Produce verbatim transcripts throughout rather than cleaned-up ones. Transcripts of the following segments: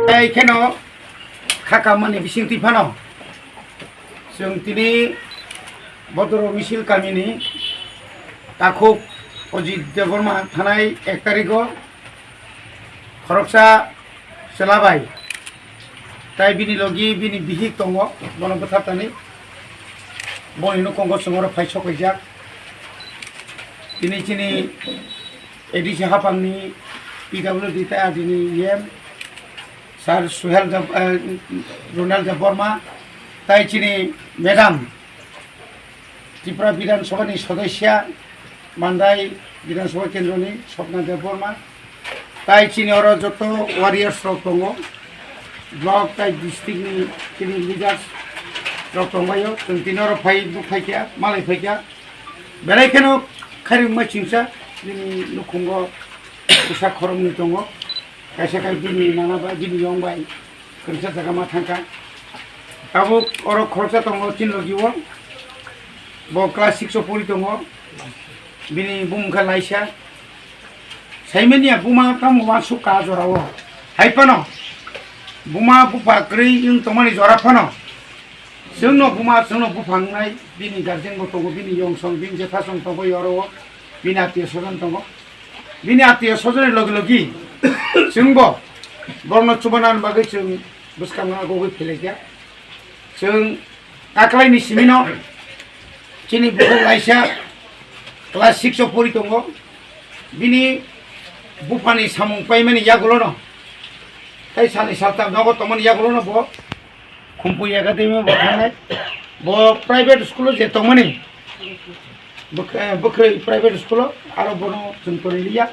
Tei kheno kha kammani bisingtwi phano chwng tini Bodoro Misil kamini takhuk Ojit Debbarma thanai ek tarigo khoroksa chwla bai, tai bini logi bini bihik tongo, bono bwthartani boni nukhungo chwng oro phai sokaijak. Tini chini A D C hapangni P W D tei R D ni E M Sir Suhel Deb-, eh, Ronel Debbarma, tai chini Madam Tripura Bidhan Sabha ni Sodosya, Mandai Bidhan Sabha Kendro ni Swapna Debbarma, tai chini oro joto warriors rok tongo, block tai district ni chini leaders rok tongbaio, chwng tini oro phai, phai kha, malai phai kha, belai kheno khairokma chingsa nini nukhungo bwsa khoroknwi tongo. Kaisa khe bini nana bai, bini yong bai kwrwngsa jaga ma thangkha. Tabuk oro khoroksa tongo chini logi o. Bo class six o pori tongo. Bini bumung khe Laisa. Saimanya buma tamo uansuk ka jora o. Hai phano buma bupha kwrwi wng tongmani jora phano chwngno buma, chwngno bupha wngnai, bini guardian bo tongo, bini yong song, bini jetha song tongo, yoro o bini atiyo sojon tongo. Bini atiyo sojoni logi logi chwngbo borokno chubanani bagwi chwng bwskango agogwi phelaikha. Chwng taklaini simino chini bukhuk Laisa class six o pori tongo. Bini buphani samung paimani yagulono, tei salni saltham nogo tongmani yagulono bo Khumpui Academy bo thangnai. Bo private school o je tongmani, bwk-, eh, bwkhwrwi private school o, aro bono chwng kwrwi liya.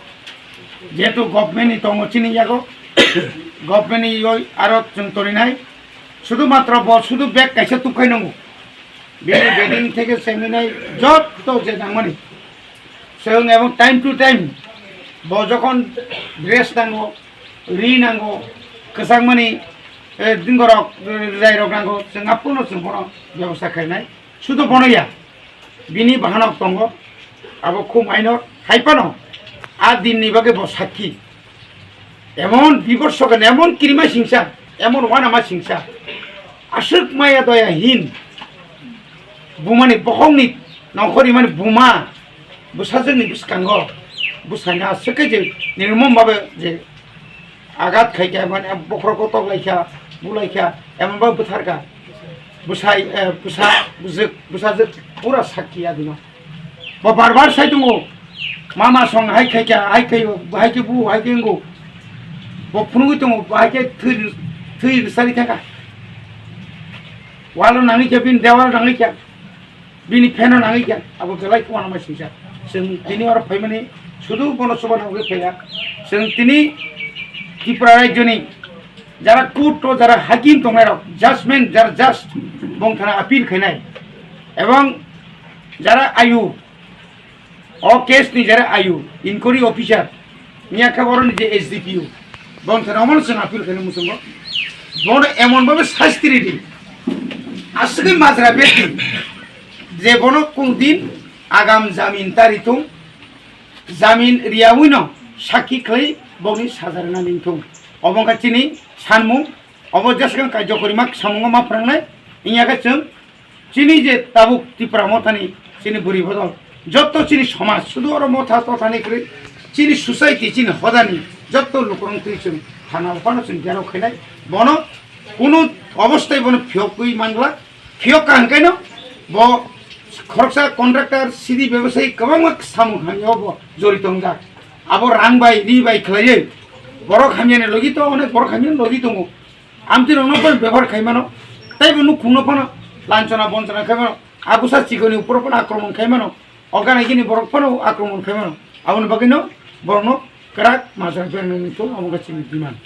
Jehetu government ni tongo chini yago, government ni yoi aro chwng torinai. Sudu matro bo sudu bag kaisa tukhai nango. Bini bedding theke chengwi nai jotto je nangmani. Chwng ebong time to time bo jokhon dress nango, ri nango, kwchangmani, eh, dingorok, eh, rwjairok nango, chwng aphuru chwng bono bebosta khainai. Sudu bono ya, bini bahanok tongo, abo khum ainor, hai phano a dinni bagwi bo sakki. Emon bibor sogan, emon kirima singsa, emon wanama singsa, aswk maya doya hin, bumani bokhokni nongkhor rimani buma, bwsajwkni bwskango, bwsani aswk khe je nirmom babe je agat khaikha, mane bokhorok kotok laikha, bu laikha, emon babe bwtharkha. Bwsai, eh, bwsa, bwsajwk, bwsajwk pura sakki adino. Bo bar bar sai tongo. Mama song hai khaikha, hai khaio, hai khe bu, hai khe wngo. Bo phunugwi tongo, bo hai khe thwi, thwi rwsari thangkha. Walo nangwi khe, bini dewalo nangwi khe. Bini pheno nangwi khe, abo belai khuma nangma singsa. Chwng tini oro phaimani sudu bono chuba nangwi phaiya. Chwng tini Tripura rajyoni jara court o jara hakim tongnai rok, judgment jara judge bong thana appeal khainai, ebong jara ayu, o case ni jara ayu, inquiry officer, miya khe boroni je S D P O, bong thana omono chwng appeal khainai muchungo. Bono emon babe sasti ridi, aswkhe majra beti, je bono kunu din agam jamin tari thung, jamin riyawino sakki khlai bokni saja rwna ning thung. Obo wngkha chini sanmung, obo jeswkang kaijo kwrwima samungo ma phwrangnai, wngya khe chwng chini je tabuk Tipra Mothani chini bwrwi bodol, jotto chini somaj, sudu oro motha tothani kwrwi, chini society, chini hodani jotto lukurok twi chwng thana phano chwng gerok khainai, bono kunu obostai bono phiyokwi mangla, phiyok ka hwnkhaino bo khoroksa contractor, sidi bebasai kwbangma samung hamya o bo jorito wngjak. Abo rang bai, ri bai khlaiwi borok hamyani logi to onek borok hamyani logi tongo. Amtwi rokno phano bebohar khai mano, tei bo nukhungno phano lanchona bonchona khai mano, agusa chikoni uporo phano akromon khai mano, organaigini borok phano akromon khai mano. Aboni bagwino borokno kwrak majra bermani thung, abo wngkha chini demand.